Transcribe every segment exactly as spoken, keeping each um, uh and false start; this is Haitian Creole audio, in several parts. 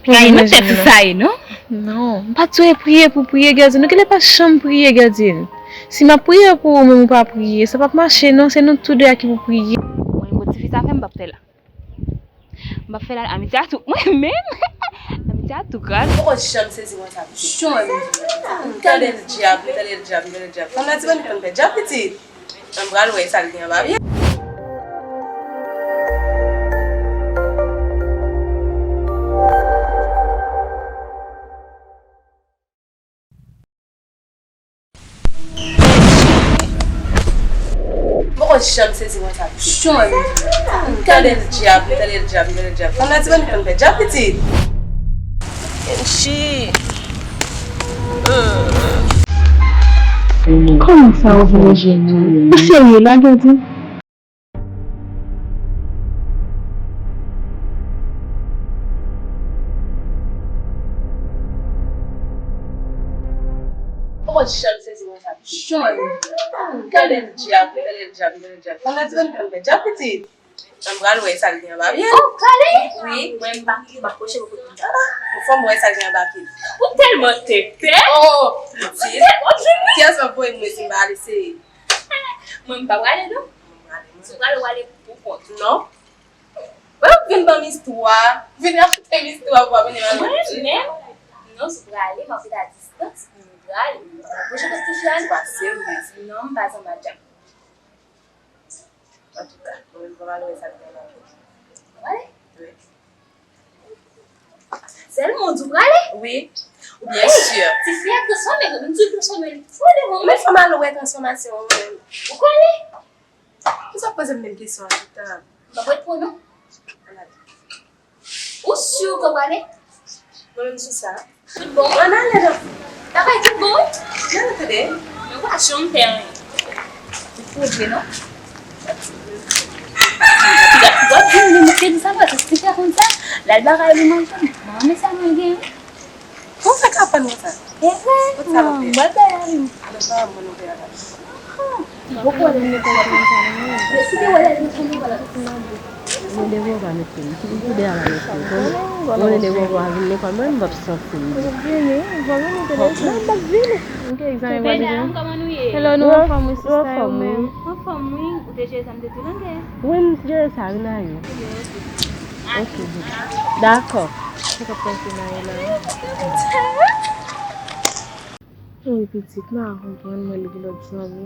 Ay, nou tèt sou sa ye, non? Non, m pa t sou e priye pou priye, Gerdine. Nou genlè pa janm priye, Gerdine. Si m ap priye pou ou, menm ou pa priye, sa p ap mache, non. Se nou tou de a ki pou priye. Mwen, bon, ti fi sa fè m p ap fè la. M p ap fè la, Amitia tou. Mwen menm, Amitia tou kras. Poko janm sezi konsa. Janm. M tande l dyab, m tande l dyab, m tande l dyab. Fanm nan di ban li konn fè dyab pitit. An pral wè sa l gen anba pye. M poko janm sezi konsa. Janm. M tande l dyab, m tande l dyab, m tande l dyab. Fanm nan di ban li konn fè dyab pitit. Enchi. Kòman sa ou vin jwenn mwen? Ou serye la, Gerdine? Poko janm sezi konsa. Janm. Gade dyab, gade dyab, gade dyab. Fanm nan di ban li konn fè dyab pitit. An pral wè sa l gen anba pye. Oh, prale? Wi. Mwen m pa, m pa pwoche pou kote. Fò m wè sa l gen anba pye. Ou tèlman tenten. Oh, pitit. Kiyès k ap voye m wè si m pa al eseye? Mwen m pa prale non. Si w prale, w ale pou kont ou. Non. Wè, ou vin ban m istwa. Vin rakonte m istwa pou w ap vin rakonte. Mwen menm, non, si w prale, m ap rete a distans, m prale. M pa pwoche kote fi a non. Ou pa serye. Non, m pa zanmi avèk. Antouka, mwen menm, fò m al wè sa k gen la. Wè? Wi. Sèlman w di w prale? Wi. Ou byen si. Ti fi a transfòme, m di w transfòme l twò devan mwen. Men fò m al wè transfòmasyon an mwen menm. Ou prale? Poukisa w ap poze m menm kesyon an tout tan? M p ap ret pou ou non. Ou si w prale? Mwen menm sou sa. Tout bon? Ann ale non. Bagay tout bon wi. Jan nou tande? Mwen pa janm fè anyen. Ou pwouve non. W ap di m li manke di sa, paske si te fè konn sa, l al bagay li manje m. Mwen renmen sa mwen gen wi. Kòman w fè ka aprann mwen sa? Evre? Kot sa w ap fè? Mwen bay lavi m. Alò, sa w ap mwen ouvè a la. Mwen de vwa pa mete m. Mwen de vwa vin lekòl, mwen m p ap santi m byen. Mwen m p ap vini. Hello, nou anfòm wi sista, ou menm? Anfòm wi, ou te jere sa m te di w nan kè. Wi, m jere sa wi, Nayou. Ok, dakò. Sa k ap pase Nayou la? Wi, pitit, m pa ka konprann mwen li gen lòt zanmi.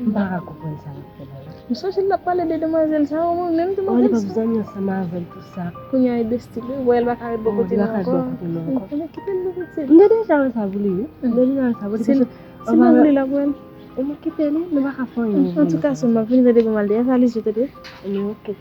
M pa ka konprann sa l ap fè la. M sonje l t ap pale de demwazèl sa yo, mwen menm demwazèl sa. Li p ap zanmi ansanm avè l tou sa. Kounye a e besti l wi, wè l pa ka ret bò kote nou ankò. Li pa ka ret bò kote nou ankò. Ebyen kite l wi, pitit. M te deja wè sa pou li wi. M te deja wè sa pou li. Se nan li l ap wè l. Ebyen kite li, nou pa ka fè anyen. Antouka, sè m, m ap vini tande pou m al dèyè valiz yo tande. Ebyen ok.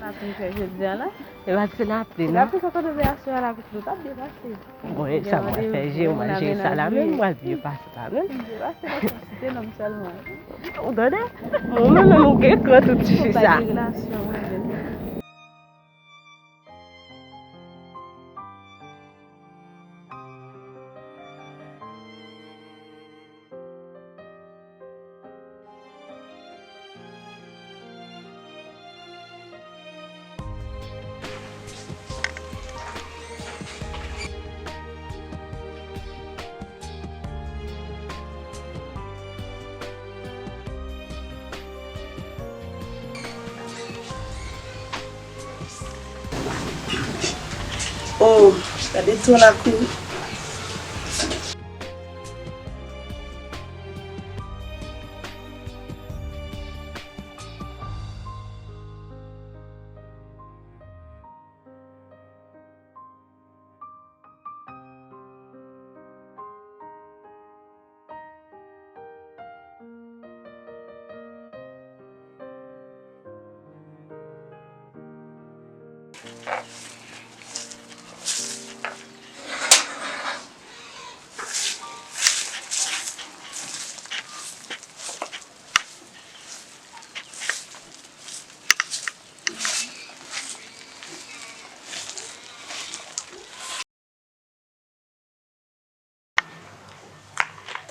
Sa fin fè jodi a la. E pa ti lapli non. Lapli sa tonbe aswè a la, lapli sa tonbe aswè a la. Bon, e sa mwen fè je manje salami, mwen byen pase la menm. Byen pase nan site nonm sèlman. Ou tande? Mwen menm ou gen kran tout ti fi sa. Oh, gade tan lakou.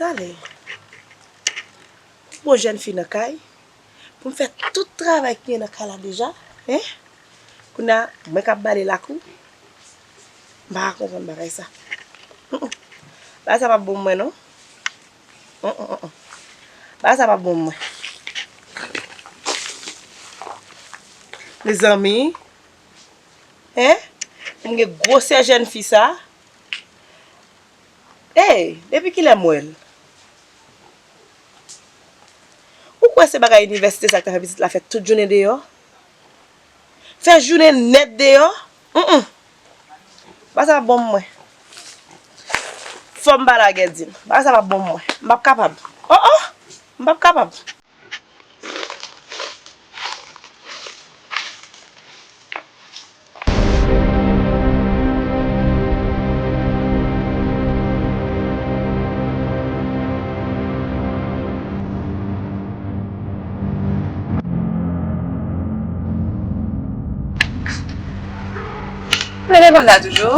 Talè, pou bon jèn fi nan kay, pou m fè tout travay ki gen nan kay la deja, en? Kounye a, mwen k ap bale lakou, m pa ka konprann bagay sa. Mm, mm. Bagay sa p ap bon pou mwen, non. Mm, mm, mm, mm. Bagay sa p ap bon pou mwen. Mezanmi, en? Pou m gen gwosè jèn fi sa. Ey, depi kilè m wè l? Ou kwè se bagay inivèsite sa k ta fè pitit la fè tout jounen deyò? Fè jounen nèt deyò? Mm, mm. Bagay sa p ap bon pou mwen. Fò m pa lagè di l. Bagay sa p ap bon pou mwen. M p ap kapab. Oh, oh! M p ap kapab. Mwen devan la toujou.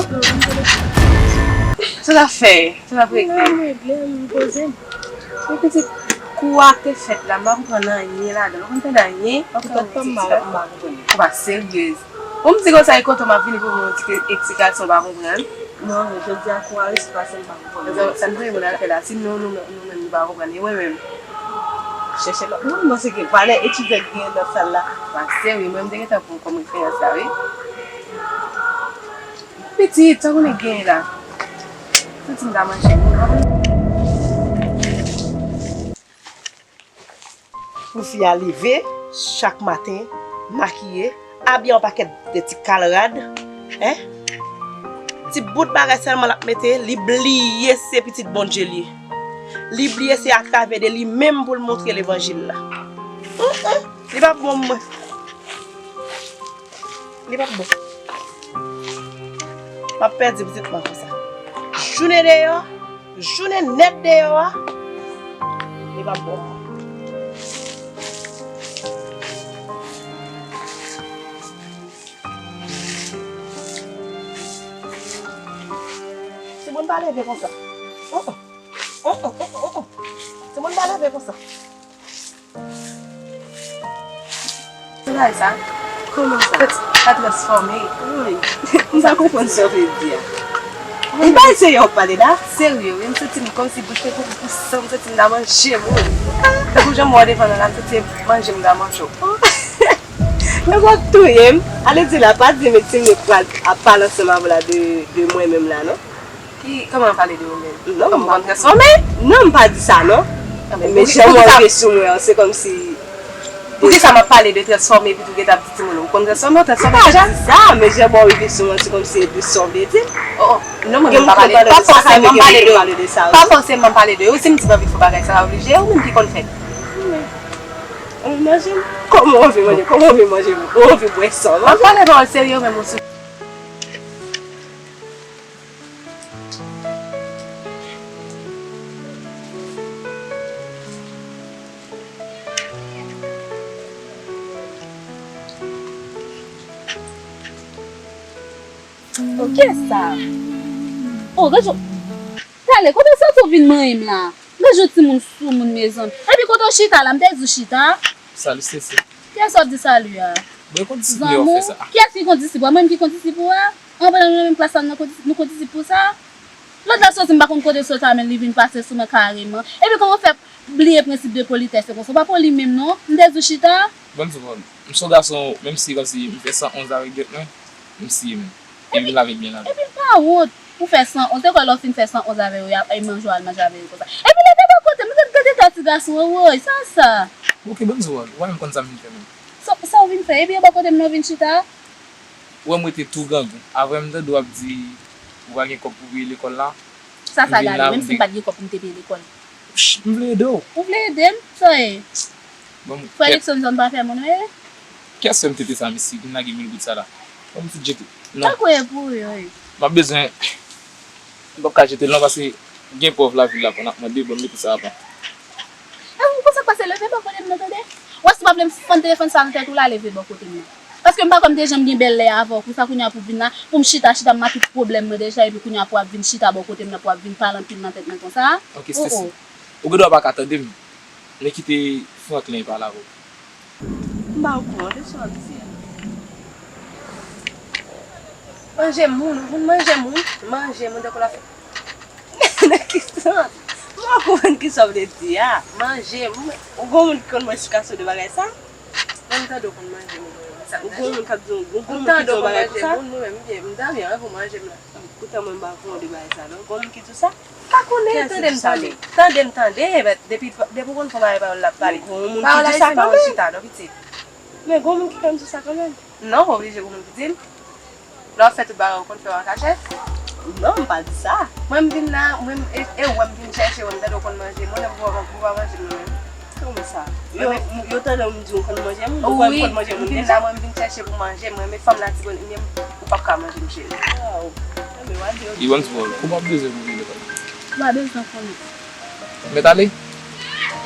Sa w ap fè? Sa w ap regle? Mwen regle, m poze m. Men pitit, kou a k te fèt la, m pa konprann anyen ladan l. Ou konn tande anyen? Ou konn tande anyen? Ou pa seryez. Bon, m di konsa, e kote w m ap vini pou yon ti eksplikasyon, w pa konprann? Non, men jodi a kou a resi pase, m pa konprann. Sa, sa n premye moun al fè la, si nou, nou, nou menm, nou pa konprann, e mwen menm? Chèche lòt moun, non, se ke valè etidyan k genyen nan sal la. Pa serye, mwen, m te gentan pran w kòm referans la, wi. Pitit, sa w konnen k genyen la? Santi m ta manje moun. Pou fi a leve chak maten, makiye, abiye yon pakèt de ti kal rad, en? Ti bout bagay sèlman l ap mete, li bliye se pitit Bondye l ye. Li bliye se atravè de li menm pou l montre levanjil la. Hum, hum, li p ap bon pou mwen. Li p ap bon. M ap pèdi pitit mwen konsa. Jounen deyò, jounen nèt deyò a, li p ap bon. Timoun pa leve konsa. Oh, oh. Oh, oh, oh, oh, oh. Timoun pa leve konsa. Bagay sa? Kòman sa? Sa transfòme. Wi. M pa konprann sa w vle di a. M pa eseye w pale la. Serye, wi. M santi m kòmsi bouch mwen pou, pou san, m santi m ta manje moun. Tankou jan m wè w devan nan la, m santi se manje m ta manje w. Nèg w ap touye m. Ale di la, pa di m Tim yo pral ap pale ansanm avè w la de, de mwen menm la, non. Ki, kòman w pale de ou menm? Non, m pa transfòme. Non, m pa di sa, non. Men jan w rive sou mwen an, se kòmsi. Poukisa m ap pale de transfòme epi tou gentan ap di timoun ou konn transfòme, ou transfòme deja? M pa di sa, men jan w rive sou mwen, se kòmsi de sa w vle di. Oh, oh. Non, mwen menm pa pale, pa fòseman m pale de ou. Pa fòseman m pale de ou. Si m di m anvi fè bagay sa, oblije, ou menm ki konn fè. Manje m. Kòman w anvi manje? Kòman w anvi manje? Ou anvi bwè san? M ap pale pawòl serye, ou menm ou sou. Oh, kiyès sa? Oh, gad jan. Talè, kote w soti w vin manyen m la? Gad jan timoun soumoun, mezanmi. Epi kote w chita la, m te di w chita. Salut, Cécile. Kiyès w ap di salut a? Bon, e kondisip li w ap fè sa. Zanmi w? Kiyès ki kondisip ou a? Mwen menm ki kondisip ou a? An, pandan nou nan menm klas la, nou kondisip, nou kondisip pou sa? Lòt la soti, m pa konn kote l soti a, men li vin pase sou mwen kareman. Epi kòman w fè bliye prensip de politès yo konsa? Ou pa poli menm non? M te di w chita. Bon, m di w, m se yon gason, menm si kòmsi m fè san onz avèk djèt mwen, m siye m. Epi m lave byen lave. Epi l pa wont pou fè san onz. Te kwè lè w fin fè san onz avè yo, y ap, y ap manje w al manje avè yo konsa. Epi leve bò kote m, gad, gad eta ti gason an, woy, sa sa? Ok, ban m di w, ou pa menm konn sa m vin fè menm. Sa, sa w vin fè? Epi bò kote m nan w vin chita? Ou wè m rete tou grangou. Apre m tande w ap di ou pa gen kòb pou peye lekòl la. Sa sa gade, menm si m pa t gen kòb pou m te peye lekòl. Psh, m vle ede w. Ou vle ede m? Sa w ye? Frè Luckson, zòn pa fè moun, wi. Kiyès fè m tete sa, mesye, vin lage mil goud sa la? Ban m ti jete. Non. Tankou e pou ou, wi. M ap bezwen, m p ap ka jete l non, paske gen pòv lavil la konn ap mande, ban m mete sa avan. E ou konn sa k pase, leve bò kote m nan, tande? Ou wè si w pa vle m fann telefòn sa nan tèt ou la, leve bò kote m nan. Paske m pa kwè m te janm gen bèl lè avè w, pou sa kounye a pou w vin la, pou m chita, chita, m ak tout pwoblèm mwen deja, epi kounye a pou w ap vin chita bò kote m nan, pou w ap vin pale anpil nan tèt mwen konsa. Ok, Stacy. Oh, oh. Ou gen dwa pa ka tande m, men kite Franklin pale avè w. M pa okouran de sa w ap di a. Manje moun, moun manje moun, manje moun tankou l ap fè. Nan ki sans? M pa konprann ki sa w vle di a. Manje moun. Ou gon moun ki konn mwen esplikasyon de bagay sa? Mwen m tande w konn manje moun. Ou gon moun k ap di w, ou gon moun ki di w bagay konsa? M tande w konn manje moun, mwen menm, m ta byen anvi w manje m la. Poutan mwen m pa okouran de bagay sa non. Gon moun ki di w sa? Pa konnen, tande m tande. Tande m tande, depi, depi w konn fè bagay pawòl l ap pale. Pawòl ayisyen pa yon chita non pitit. Men gon moun ki konn di sa kanmenm. Non, pa oblije gon moun ki di l. Lè w ap fè tout bagay ou konn fè yo an kachèt? Non, m pa di sa. Mwen m vin la, mwen e, e wè m vin chèche w, m tande w konn manje moun, epi w pa manje m non menm. Kòman sa? Yo, yo tande m di w konn manje moun, ou kwè m konn manje moun deja? Wi, m vin la, mwen m vin chèche pou manje, mwen, men fanm la ti bonè, men ou p ap ka manje m cheri. Waw. Li ban m ti pawòl. Kòman w ap bezwen pou vin lekòl? M pa bezwen konnen. Mèt ale?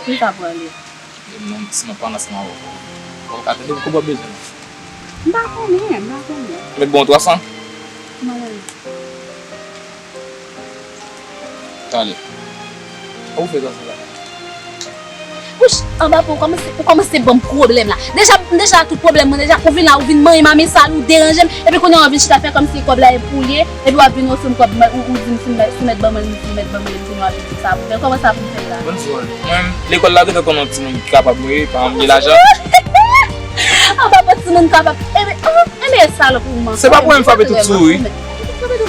Wi, sa pral ye. Non, si m ap pale ansanm avè w. Ou ka tande m, kòman w bezwen? M pa konnen, m pa konnen. Mèt bon twa san? M pa konnen. Talè. Ou fè sa, sa la? Wouch, anba pou ou kòmanse, ou kòmanse ban m pwoblèm la. Deja, m deja tout pwoblèm mwen deja, ou vin la, ou vin manyen m a men sal, ou deranje m, epi kounye a w vin chita fè kòmsi kòb la e pou ou l ye, epi w ap vin ofri m kòb, ou, ou di m si m mèt, si w mèt ban mwen li, si w mèt ban mwen li, m di nou ap di sa pou fè. Kòman sa pou m fè la? Ban m di w, mwen, lekòl la gentan konn yon timoun ki kapab mwen ye, pa m gen lajan. Anba pou timoun kapab. Enben, oh, enben, e salòp ou manke. Se pa pou m frape tout sou ou, wi.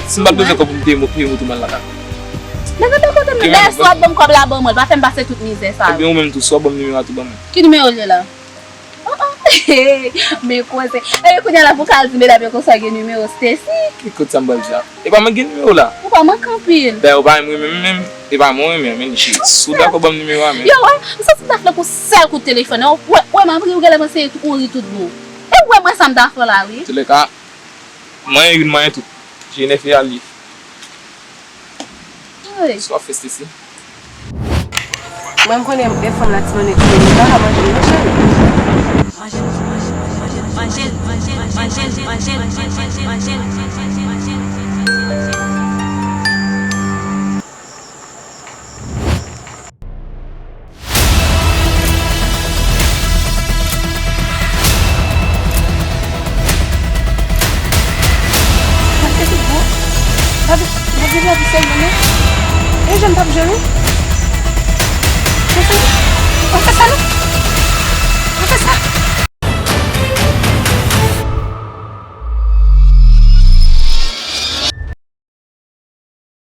Si m pa t bezwen kòb pou m te mo-, peye moto m al lakay. Men vin bò kote m nan, dèyè si w ap ban m kòb la, ban mwen l, pa fè m pase tout mizè sa yo. Ebyen, ou menm tou, si w ap ban m nimewo a tou, ban mwen. Ki nimewo w ye la? Oh, oh. Men koze. Ebyen, kounye a la pou w ka al di medam yo konsa gen nimewo Stacy. Ki kote sa m pral di a? E pa mwen ki gen nimewo w la. Ou pa manke anpil. Dayè, ou pa menm renmen m menm. E pa mwen renmen, men cheri. Si w dakò ban m nimewo a, men. Yo, wè, m santi m ta fè pou sèl kout telefòn nan. Wè, wè, m ap ri, ou genlè panse ou ri tout bon. E w wè mwen sa m ta fè la, wi. Toulèka, manyen youn, manyen tout. Jenèf e al ye. Wi. Sa w ap fè, Stacy? Mwen, m konnen e fanm la ti bonè ki li pa ka manje m non, cheri. Manje m, manje m, manje m, manje m. Gade tout bon. Gade, gade, gade, sèl mwen. E jèn p ap jwe, wi. Gade sa, wi. Pa fè sa, non. Pa fè sa.